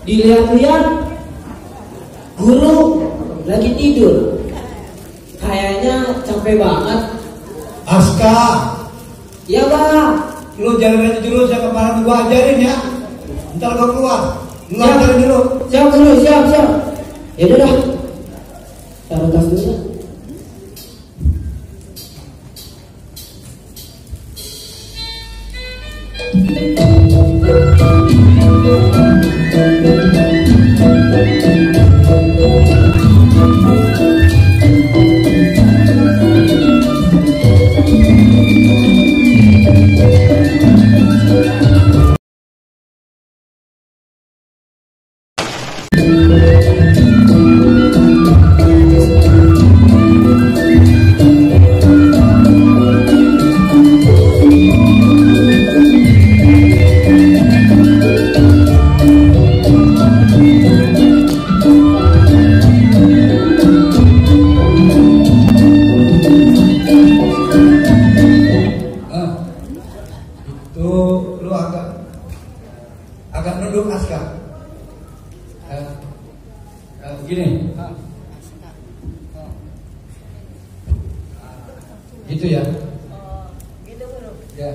Dilihat-lihat guru lagi tidur, kayaknya capek banget. Aska, Ya bang. lu jalan aja dulu, saya kemarin gua ajarin ya. Ntar gua keluar, lu Siap. ajarin dulu. Siap guru, siap. Ya udah dah, taruh tas dulu ya. Lu agak nunduk Aska. Begini. Gitu ya. Ya.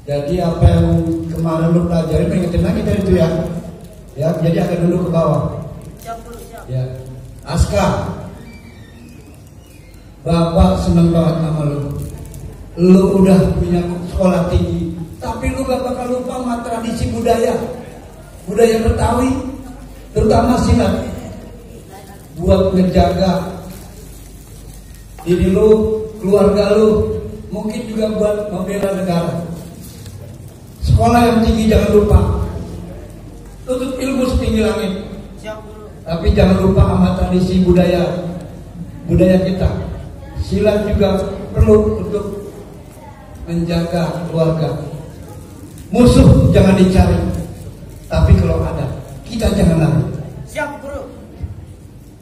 Jadi apa yang kemarin lu pelajarin ingetin lagi dari itu ya. Ya, jadi agak nunduk ke bawah. Ya. Aska, Bapak seneng banget sama lu. Lu udah punya sekolah tinggi, tapi lu gak bakal lupa sama tradisi budaya Betawi, terutama silat, buat ngejaga diri lu, keluarga lu, mungkin juga buat membela negara. Sekolah yang tinggi jangan lupa, tuntut ilmu setinggi langit, tapi jangan lupa sama tradisi budaya kita. Silat juga perlu untuk menjaga keluarga. Musuh jangan dicari, tapi kalau ada, kita jangan lari. Siap guru.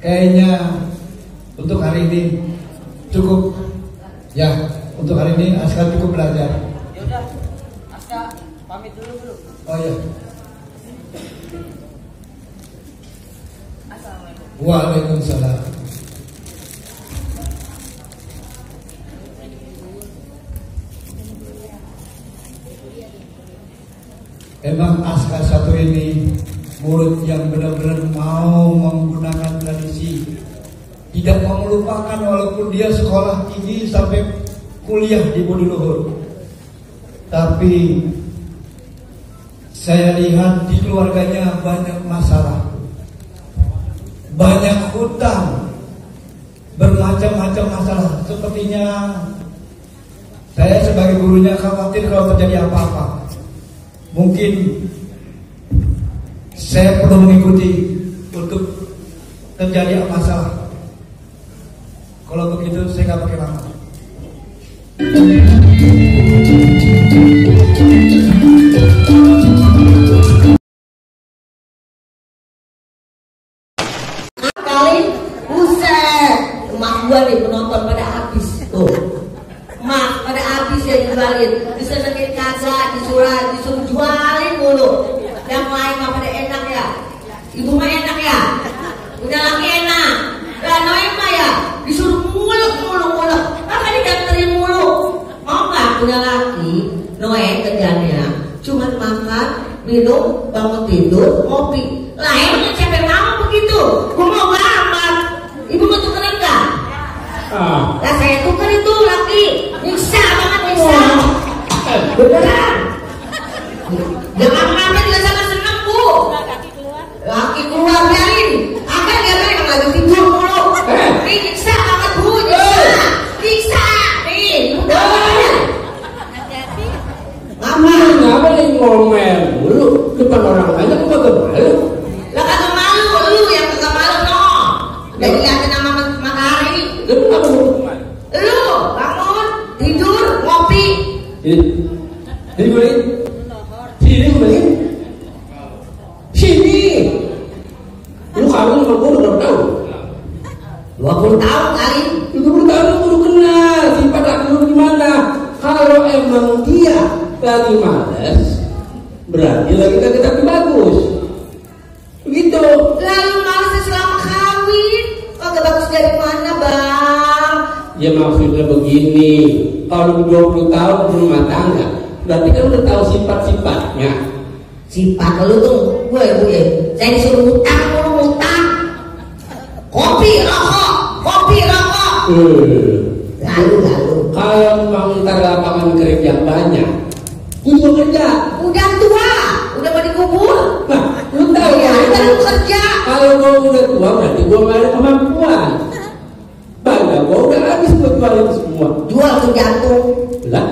Kayaknya untuk hari ini cukup. Ya, untuk hari ini Aska cukup belajar. Yaudah, Aska pamit dulu guru. Oh ya. Assalamualaikum. Waalaikumsalam. Emang Aska satu ini murid yang benar-benar mau menggunakan tradisi, tidak mau melupakan walaupun dia sekolah tinggi sampai kuliah di Budi Luhur. Tapi saya lihat di keluarganya banyak masalah, banyak hutang, bermacam-macam masalah. Sepertinya saya sebagai gurunya khawatir kalau terjadi apa-apa. Mungkin saya perlu mengikuti untuk terjadi masalah. Kalau begitu saya nggak pakai lama. Kali buset, emak gua nih penonton pada habis tuh. Emak pada habis ya dijualin, disenengin kagak, disuruh jualin mulu. Yang lain mah pada enak ya. Ibu mah enak ya, punya laki enak. Lah Noe mah ya disuruh muluk. Maka diganterin mulu. Mau nggak punya laki? Noe kerjanya cuman makan, minum, bangun tidur, ngopi. Lah emang siapa yang mau begitu? Gua mau banget. Ibu mau tukerin nggak? Lah saya tuker itu laki. Nyiksa banget nyiksa. Beneran. Jangan lama juga sama seneng bu. Laki keluar biarin. Agak dia yang lagi tidur mulu. Ini nyiksa banget bu. Jadi liatin sama matahari. Lu kenapa lu kemana? Lu bangun, tidur, ngopi. Jadi beli? Sini beli? Sini. Lu kawin sama gue udah berapa tahun? 20 tahun kali. 20 tahun lu kudu kenal sifat laki lu gimana. Kalau emang dia lagi males, berarti lagi kaki bagus. Begitu. Lalu malesnya selama kawin. Kagak bagus dari mana, Bang? Ya maksudnya begini, kalau 20 tahun berumah tangga, berarti kan udah tahu sifat-sifatnya. Sifat lu tuh, gue. Saya disuruh ngutang. Kopi, rokok. Lalu. Kalau memang ntar lapangan kerja banyak, gue juga kerja. Udah tua, udah mau dikubur. Nah, lu tahu Ya, lu kerja. kalau gue udah tua berarti gue gak ada kemampuan. Bangga gue udah habis buat jual itu semua. Jual tuh jantung. Lah,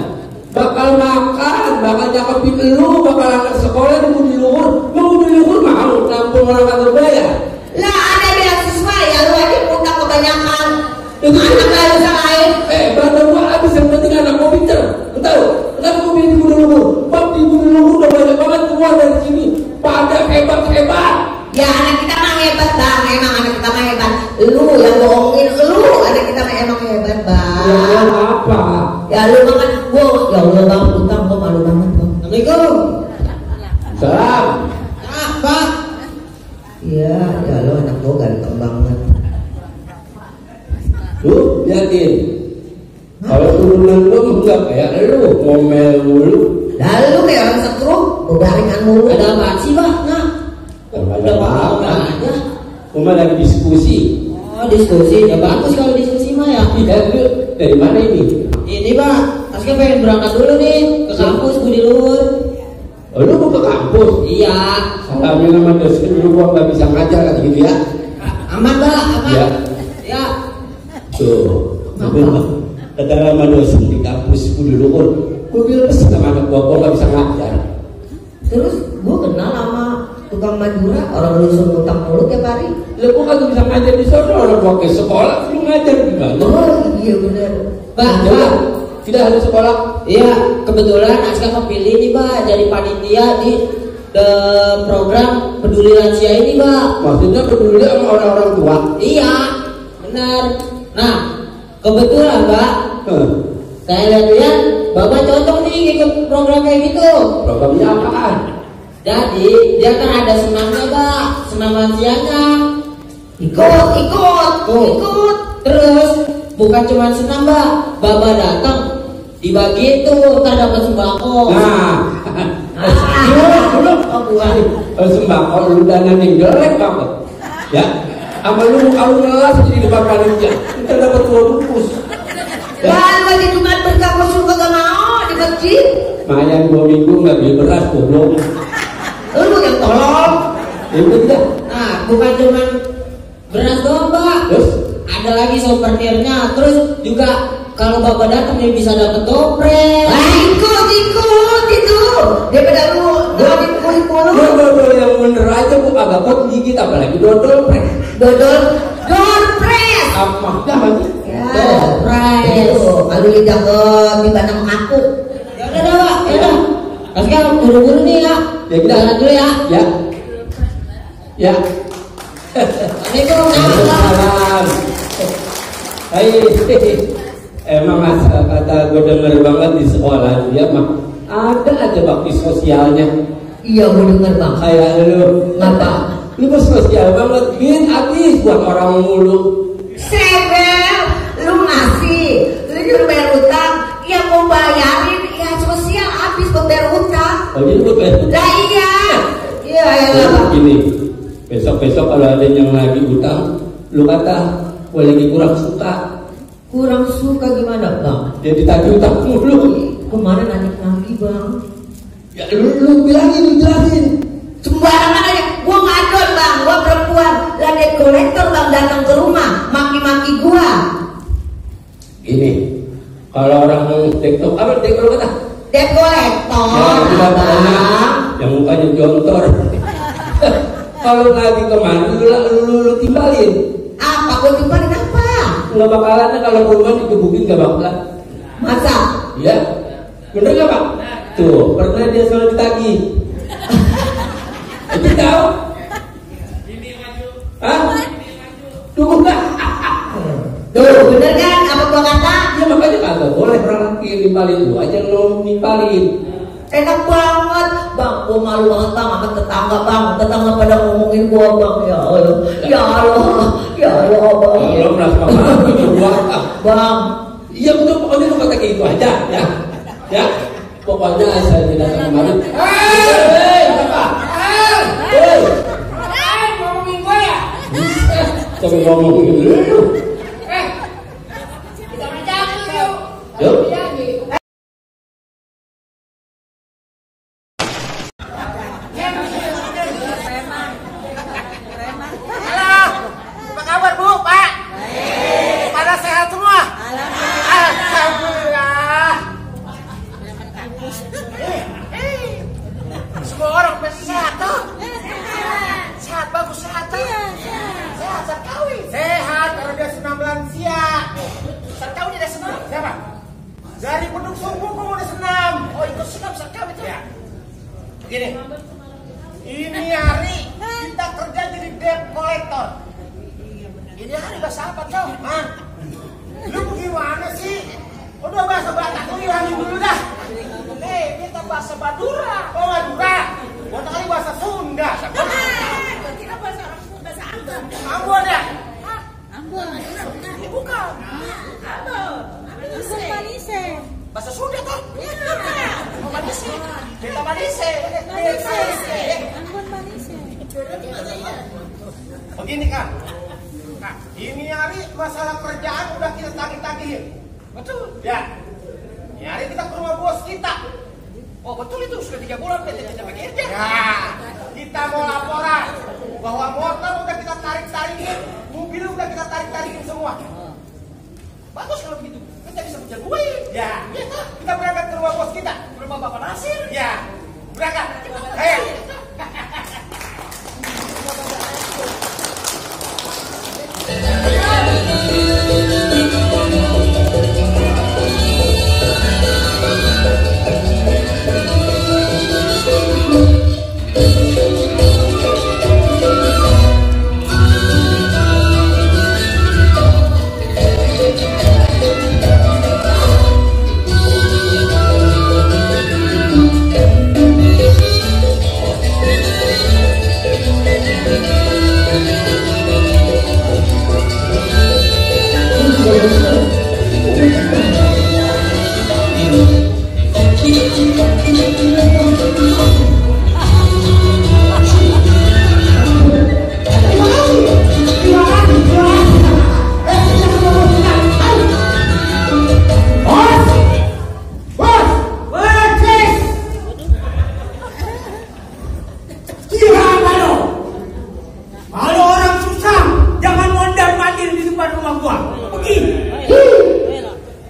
bakal makan, bakal nyakapin lu, bakal anak sekolah di luhur. Mau di luhur mau, nampung orang kantor bayar. Lah ada beasiswa ya, lu aja utang kebanyakan. Anak lain lain. Badan gua habis, yang penting anak gua pinter. Lu tahu? Kenapa gua pilih di Gunung Luhur? Bang, di Gunung Luhur udah banyak banget keluar dari sini. Pada hebat. Ya anak kita mah hebat, Bang. Emang anak kita mah hebat. Lu yang bohongin lu, anak kita mah emang hebat, Bang. Ya apa? Ya lu makan gua. Ya Allah, Bang, utang gua malu banget, Bang. Assalamualaikum. Salam. Pak. Iya, ya lu anak gua ganteng banget. Lu liatin. Kalau turunan lu enggak kayak lu, ngomel mulu. Lalu kayak orang setruk, berbaringan mulu. Ada apa sih, Pak? Nah, Ada apa-apa. aja. Cuma lagi diskusi. Oh, diskusi. Ya bagus kalau diskusi mah ya. Iya, lu dari mana ini? Ini, Pak, Aska pengen berangkat dulu nih ke kampus gue di luar. Oh, lu mau ke kampus? Iya. Salamnya sama dosen dulu, gua nggak bisa ngajar kan gitu ya? Aman, Pak, aman. Ya. Ya. Tuh, kata sama dosen di kampus gua dulu, gua bilang pesen sama anak gua nggak bisa ngajar. Terus gua kenal sama tukang Madura, orang lu suruh utang mulu tiap hari. Lah gua kagak bisa ngajar di sana, orang gua ke sekolah, lu ngajar gimana? Oh iya benar. Pak, Ya, Pak. tidak ada sekolah. Iya, kebetulan Aska kepilih nih, Pak, jadi panitia di program peduli lansia ini, Pak. Maksudnya peduli sama orang-orang tua. Iya, benar. Nah, kebetulan, Pak, saya lihat-lihat Bapak cocok nih ikut program kayak gitu. Programnya apaan? Jadi, dia kan ada senamnya, Pak, senam lansianya. Ikut. Terus, bukan cuma senam, Pak, Bapak datang dibagi itu, ntar dapat sembako. Nah, sembako lu dana yang jelek banget. Ya, sama lu kalau ngelas di depan panitia, kita dapat 2 bungkus. Ya, Gua di Jumat berkah gua suka gak mau di masjid. mayan 2 minggu nggak beli beras, goblok. Lu yang tolong. Ya udah. Nah, bukan cuma beras doang, Pak. Terus? Ada lagi souvenirnya. Terus juga kalau Bapak datang nih bisa dapat toples. Ikut itu. Daripada lu gua dipukul-pukul. Dodol yang bener aja gua kagak kuat gigit, apalagi dodol press. Dodol press. Apa namanya? Ya, Press. kalau lidah ke tiba nama aku. Ya udah, Pak. Ya udah. Sekarang buru-buru nih ya. Ya kita Jalan dulu ya. Ya. Ya. Assalamualaikum. Salam. Hai. Emang asal kata gue denger banget di sekolah dia mah ada aja bakti sosialnya. Iya, gua denger, Bang. Kayak lu. Ngapa? Lu mah sosial banget, duit habis buat orang mulu. Sebel, lu ngasih, lu nyuruh bayar utang, yang mau bayarin, ya sosial habis buat bayar utang. Oh jadi gue bayar. Lah iya, iya ya Terus Bang. gini, besok-besok kalau ada yang lagi utang, lu kata gue lagi kurang suka. Kurang suka gimana, Bang? Dia ditagih utang mulu. Kemarin nagih Bang. Ya lu bilangin, lu jelasin. Sembarangan aja, gua ngadon, Bang, gua perempuan, lah debt collector Bang datang ke rumah, maki-maki gua. Gini, kalau orang TikTok apa TikTok kata? Debt collector, Yang bilang pokoknya, Bang. yang mukanya jontor. Kalau lagi kemana lu timbalin. Apa gue timpanin apa? Nggak bakalan kalau rumah digebukin nggak bakalan. Masa? Iya. Bener nggak Pak? Tuh pernah dia selalu ditagih. Itu tahu? Hah? Tuh enggak? Tuh bener kan apa gua kata? Ya makanya kagak boleh orang laki nimpalin lu aja lo nimpalin. Enak banget, bang. Gua malu banget bang sama tetangga bang. Tetangga pada ngomongin gua bang. Ya Allah, ya Allah, ya Allah bang. Kalau merasa malu itu gua bang. Iya betul, pokoknya lu kata kayak gitu aja ya. Ya. Pokoknya saya tidak kemarin. Hei, apa? Hei. Ngomongin gue ya? Coba ngomongin dulu. Kita bicara yuk. Yuk. Halo, apa kabar Bu, Pak? Pada sehat semua? Alhamdulillah. Semua orang pasti sehat tuh. Sehat bagus, sehat tuh. Sehat sekali. Sehat kalau dia senam lansia. Sekali dia senam. Siapa? Dari penduduk subuh kamu udah senam. Oh itu senam sekali tuh. Ya. Begini. Ini hari kita kerja jadi debt collector. Ini hari bahasa apa kau? Hah? Lu gimana sih? Udah bahasa Batak lu hilangin dulu dah. Kita bahasa Madura. Oh Madura. Gua kali bahasa Sunda. Kita bahasa Ambon. Ambon ya? Ambon. Bukan. Ambon. Manise. Bahasa Sunda toh? Oh Manise. Kita Manise. Ambon Manise. Begini kan. Nah, ini hari masalah kerjaan udah kita tagih-tagihin. Betul. Ya. Ini hari kita ke rumah bos kita. Oh betul itu sudah 3 bulan kita tidak bekerja. Ya. Kita mau laporan bahwa motor udah kita tarik-tarikin, mobil udah kita tarik-tarikin semua. Bagus kalau begitu. Kita bisa punya duit. Ya. Kita berangkat ke rumah bos kita. Ke rumah Bapak Nasir. Ya. Berangkat. Ayo.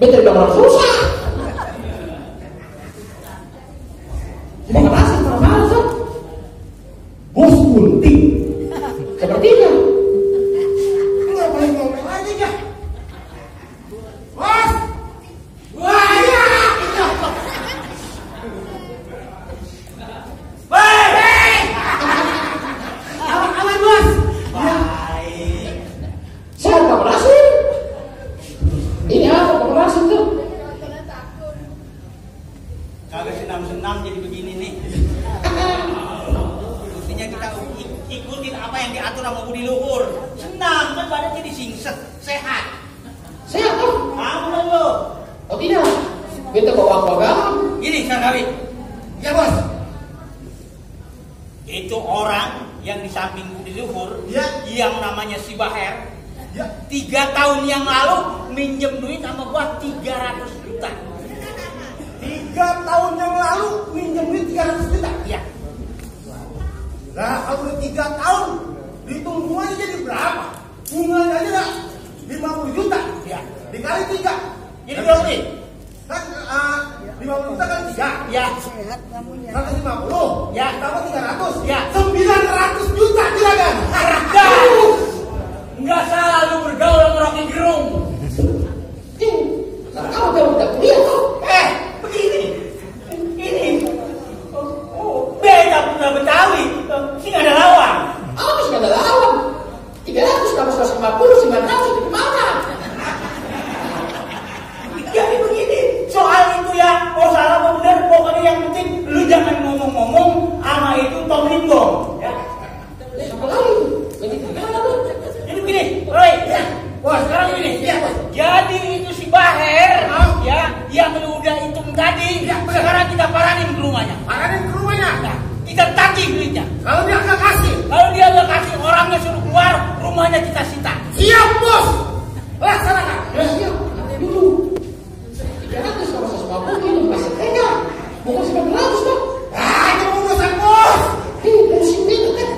Betul dong orang susah. Makasih malas. Bos gunting. Sepertinya. Ngomong aja ya. Bos. Wah ya. Baik. Aman bos. Baik. Saya nggak berhasil. Ini apa pemerasan tuh? Kagak senam-senam jadi begini nih. Buktinya kita ikutin apa yang diatur sama Budi Luhur. Senam kan badannya disingset, sehat. Sehat tuh. Kamu lo. Oh tidak. Kita bawa apa? Gini Sarkawi. Ya bos. Itu orang yang di samping Budi Luhur, ya, yang namanya si Baher. Ya. 3 tahun yang lalu minjem duit sama gua 300 juta. 3 tahun yang lalu minjem duit 300 juta? Iya. Nah kalau udah 3 tahun dihitung bunganya jadi berapa? Bunganya aja lah 50 juta. Iya. Dikali 3 jadi berapa nih? Kan 50 juta kan 3. Ya. 150. Ya. Tambah 300. Ya. 900 juta juragan. Enggak salah kasih duitnya. Kalau dia nggak kasih, orangnya suruh keluar, rumahnya kita sita. Siap bos. Laksanakan. Ya siap. Dulu. 300 kalau 150 ini masih tega. Bukan 900 Bang. Itu urusan bos. Pusing itu kan.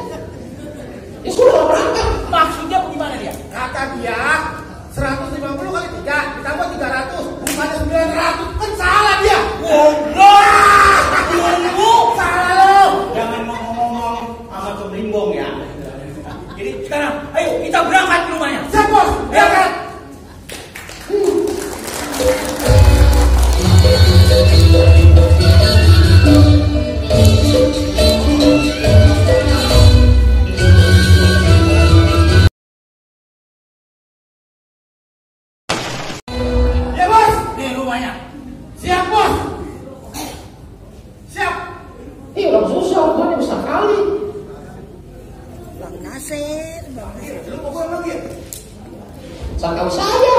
Ya sudah berangkat. Maksudnya bagaimana dia? Kata dia 150 kali 3 ditambah 300 bukannya 900, kan salah dia. Goblok. Salah lo. Jangan ngomong-ngomong sama cembrimbong ya. Jadi sekarang ayo kita berangkat ke rumahnya. Siap bos. Berangkat. Ya bos, nih rumahnya. Siap bos. Siap. Orang susah, rumahnya besar kali. Bang Nasir. Lu pokoknya lagi. Sakau saya.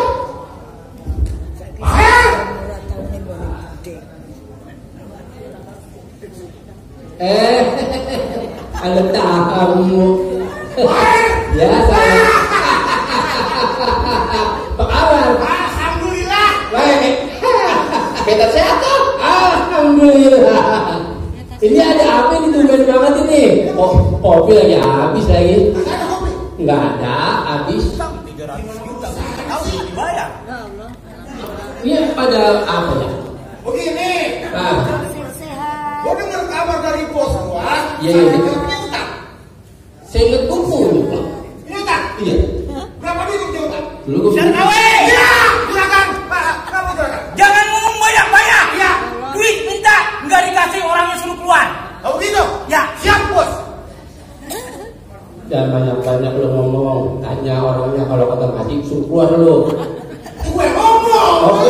Ada tamu. Ya, saya. Apa kabar? Alhamdulillah. Baik. Beta sehat toh? Alhamdulillah. Ini ada apa ini tumben banget ini? Kopi lagi habis lagi. Ada kopi. Enggak ada, habis. 300 juta. Tahu dibayar. Ini pada apa ya? Begini. Nah, Gua dengar kabar dari bos gua. Iya. Saya punya utang. saya ingat kumpul. Punya utang. Iya. Berapa duit punya utang? Dulu gue Dan awet. Ya, silakan. Pak, kamu silakan. Jangan ngomong banyak-banyak. Ya. Duit minta, nggak dikasih orangnya suruh keluar. Oh gitu? Ya, siap bos. jangan banyak-banyak lu ngomong. Tanya orangnya kalau kata ngasih suruh keluar lu. Gue ngomong. Oh,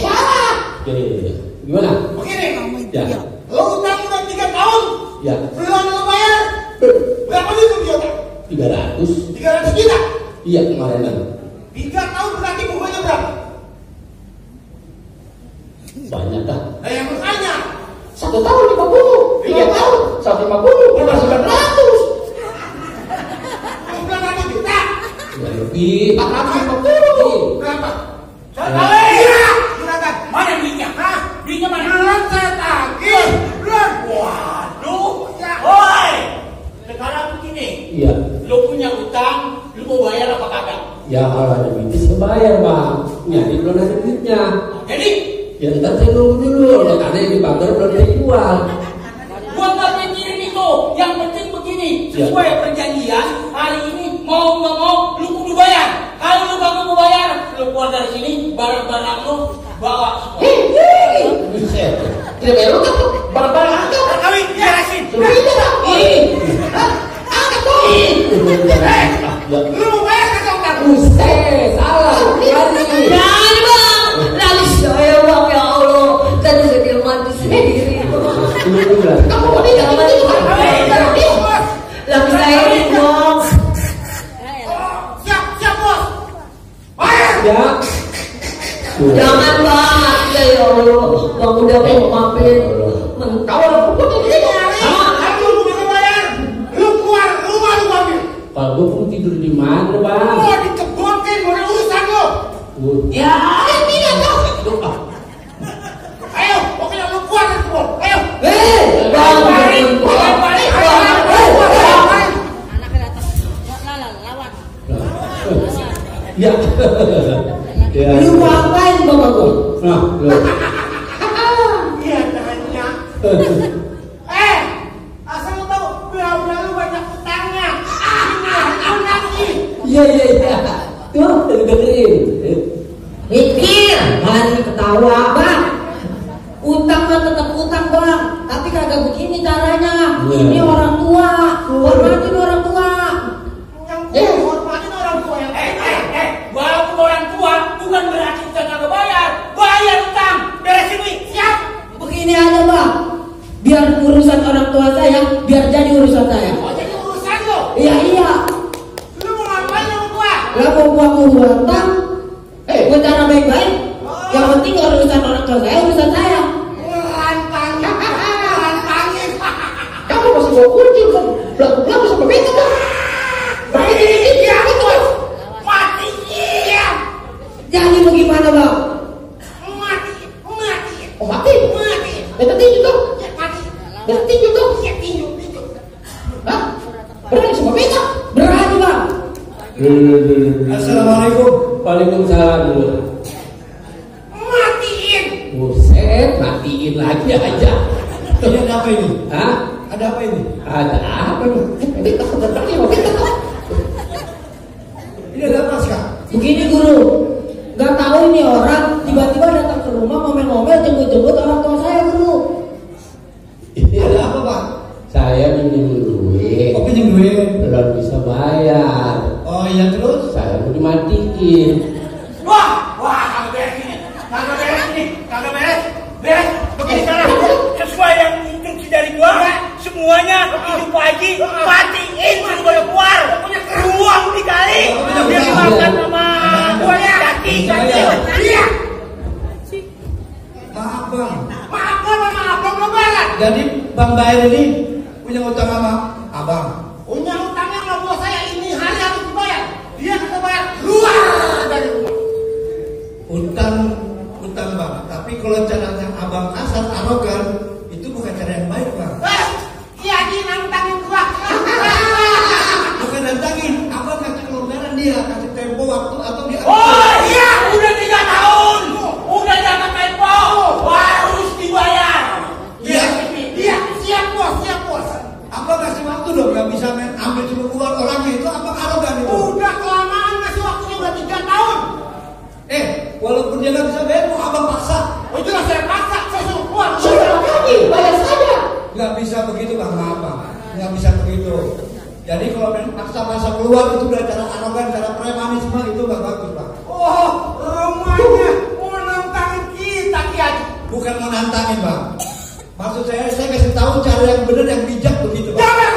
Salah. Oke. Gimana? Begini. Ya. Lo utang udah 3 tahun. Ya. Belum lo bayar. Berapa duit punya utang? 300. 300 juta. Iya kemarinan. 3 tahun berarti bunganya berapa? Banyak dah. Nah yang bertanya. 1 tahun 50. 3 tahun 150. Berapa 900? 900 juta. Ya lebih 450. Berapa? Ya. Iya. Silakan. Mana duitnya? Hah? Duitnya mana? Belum saya tagih. Belum. Waduh. Ya. Woi. Sekarang begini. Iya. Lo punya utang, lo mau bayar apa kagak? Ya kalau ada duit saya bayar bang. Nyari belum ada duitnya. Jadi, Ya ntar saya nunggu dulu. Ya karena yang di pagar belum saya jual. gua nggak pikirin itu. Yang penting begini, sesuai perjanjian hari ini mau nggak mau lu kudu bayar. Kalau lu kagak mau bayar, lu keluar dari sini, barang-barang lu bawa semua. Buset. Tidak bayar lu kan barang-barang angkat. Kawin, jelasin. Angkat tuh. Lu mau bayar kagak utang? Buset. Salah. Berani. Jangan bang, lagi saya bang ya Allah, kan juga dia mati sendiri. Kamu mau Jangan lagi saya ini bang. Siap bos. Bayar. Ya. Jangan bang, ya Allah, bang udah mau maafin. Kau Kalau lu mau bayar, lu keluar rumah lu ambil. kalau gue pun tidur di mana bang? Mau dikebotin, mau ada urusan lu. Ya, ini dong. Ayo, pokoknya lu keluar dari kebun. Ayo. Bang, Balik. Ya. Ya. lu mau ngapain bang aku? Nah, lu. Iya, tanya. Asal lu tahu, udah lu banyak utangnya. Iya. Tuh, dengerin. Mikir, malah ketawa bang. Utang kan tetap utang bang, tapi kagak begini caranya. Iya. Ini orang tua, hormatin orang tua. Yang hormatin orang tua yang walaupun orang tua bukan berarti kita kagak bayar. Bayar utang, beresin duit, siap. Begini aja bang, biar urusan orang tua saya, biar jadi urusan saya. Oh, jadi urusan lo. Iya. Lu mau ngapain sama gua? Lah mau gua utang, gua cara baik-baik. Yang penting urusan orang tua saya, urusan saya. Rantangin. Kamu mau belakang sama beta bang. Ini dia bos. Mati iya. Jadi bagaimana bang? Mati. Oh mati. Beta tinju tuh. Ya, mati. Beta tinju tuh. Ya, tinju. Hah? Berani sama beta? Berani bang. Assalamualaikum. Waalaikumsalam dulu. Matiin. Buset, matiin lagi aja. Ini ada apa ini? Hah? Ada apa ini? Ada apa nih? Beta berani sama beta tuh. Ini ada apa sekarang? Begini guru, nggak tahu ini orang tiba-tiba datang ke rumah ngomel-ngomel jemput-jemput orang tua saya guru. Ada apa Pak? Saya pinjam duit, Oh pinjam duit. belum bisa bayar. Oh iya terus? Saya mau dimatiin. Wah, kagak beres ini. Kagak beres. Beres. Begini salah. Sesuai yang instruksi dari gua, semuanya hidup Pak Haji matiin suruh pada keluar. Ruang dikali. Dia dimakan sama jati. Iya. Maaf Bang. Maaf, belum lebaran. Jadi Bang Baer ini punya utang sama Abang. Punya utangnya sama bos saya ini hari harus dibayar. Dia kagak bayar keluar dari rumah. Utang Bang. Tapi kalau caranya Abang kasar arogan, itu bukan cara yang baik Bang. Iya, dia nantangin gua. Bukan nantangin, Abang kasih kelonggaran dia, kasih tempo waktu atau dia. Oh iya, udah 3 tahun. Udah jangan tempo. Harus dibayar. Iya, siap bos. Abang kasih waktu dong, nggak bisa main ambil cuma keluar orangnya itu Abang arogan itu. Udah kelamaan ngasih waktunya udah 3 tahun. Walaupun dia nggak bisa bayar, mau Abang paksa. Oh jelas saya paksa, saya suruh keluar. Sudah lagi, bayar saja. Nggak bisa begitu Bang, maaf Bang. Nggak bisa begitu. Jadi kalau main paksa keluar itu udah cara arogan, cara premanisme itu nggak bagus Bang. Oh, rumahnya mau nantangin kita Kiai. Bukan mau nantangin Bang. Maksud saya kasih tahu cara yang benar yang bijak begitu Bang. Jangan